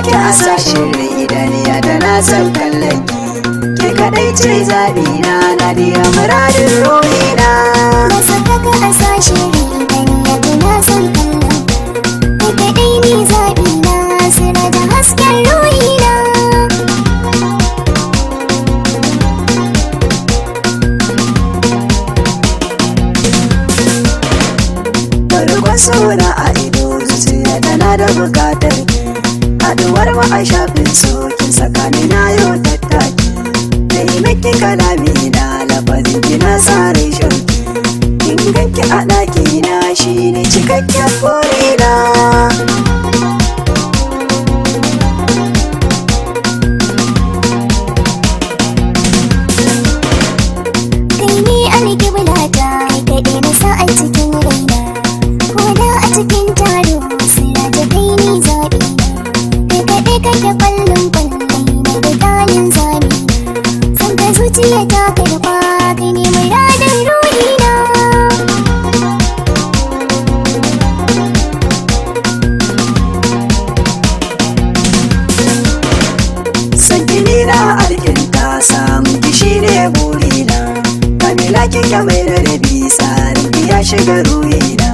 ki a sashin idaniya da na san kallon ki. Ke kadai ce zaɓi na, Nadiya muradin ruhina. Na saka ka a sashin idaniya da na san kallon ka. Kai kadai ne zaɓi na, sira da hasken ruhina. Farkon suna a ido zuciya tana da bukatar ki. Haɗuwar mu a shafin sokin tsakani na yau tattaki. Na yi miki kalami na lafazin ki na sare shauki. Kin ganki a ɗaki na shine cikakken burina. Kai ne alƙiblata, kai kaɗai na sa a cikin raina. Ko da a cikin taro, sira ta kai ne zaɓina. Kai kaɗai kake ƙwallon ƙwallon na da kalin zamina. San ka zuciya ta karɓa, kai ne muradin ruhina. San kini na alkinta samun ki shine burina. Kamila kike mai ladabi tsarin ki ya shiga ruhina.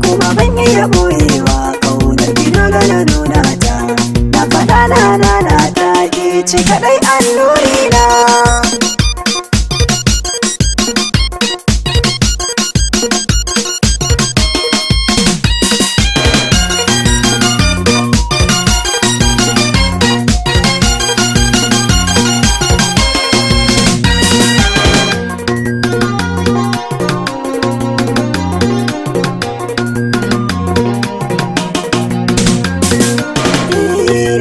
Kuma ban iya boyewa kaunar ki dole na nuna ta. Na faɗa na nana ta ke ce kaɗai allurina.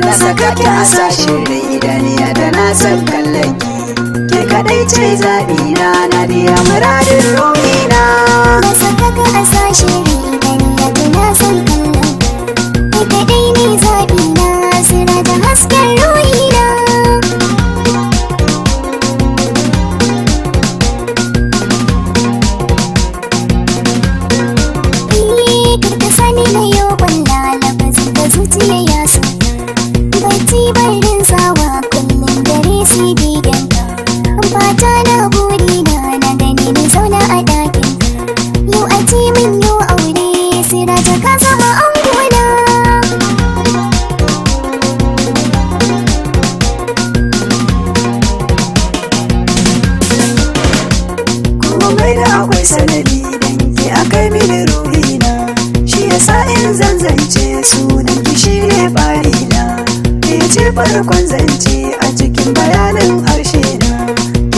Na saka ki a sashin idaniya da na san kallon ki. Ke kaɗai ce zaɓi na, Nadiya muradin ruhina. Na saka ka a sashin idaniya da na san kallon ka. Kai kaɗai ne zaɓi na, sira da hasken ruhina. Karka sani na yau kwalla lafazin ka zuciya ya soka. Bacci barin sawa kullum dare sai begen ka. Fata na buri na na gani na zauna a ɗakin ka. Yau a ce min yau aure sira ta ka zama angona. Komai da akwai sanadi dan ki akai mini ruhina. Shi yasa in zanzance sunan ki shine farina. Ke ce farkon zance a cikin bayanin harshe na.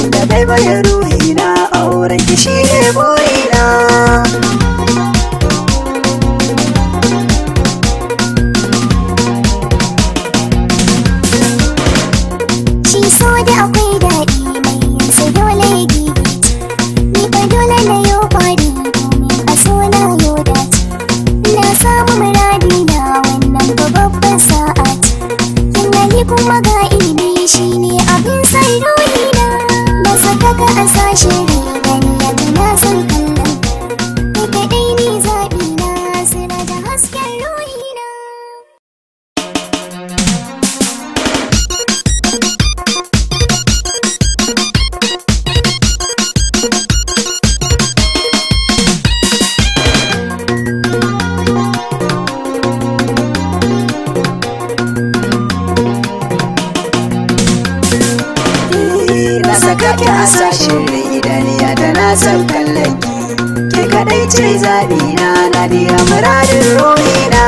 Inda bai bayan ruhina auren ki shine burina. Shi so da akwai daɗi mai yinsa dole ya gigice. Ni fa dole na yo kwari domin a so na yo dace. Na samu muradi na wannan fa babban sa'a ce. Kin hali kuma ga ilimi shine abin san ruhina. Na saka ka a sashin ridaniya da na san kallon ka. Kai kaɗai ne zaɓi na sira da hasken ruhina. Na saka ki a sashin idaniya da na san kallon ki. Ke kaɗai ce zaɓi na, Nadiya muradin ruhina.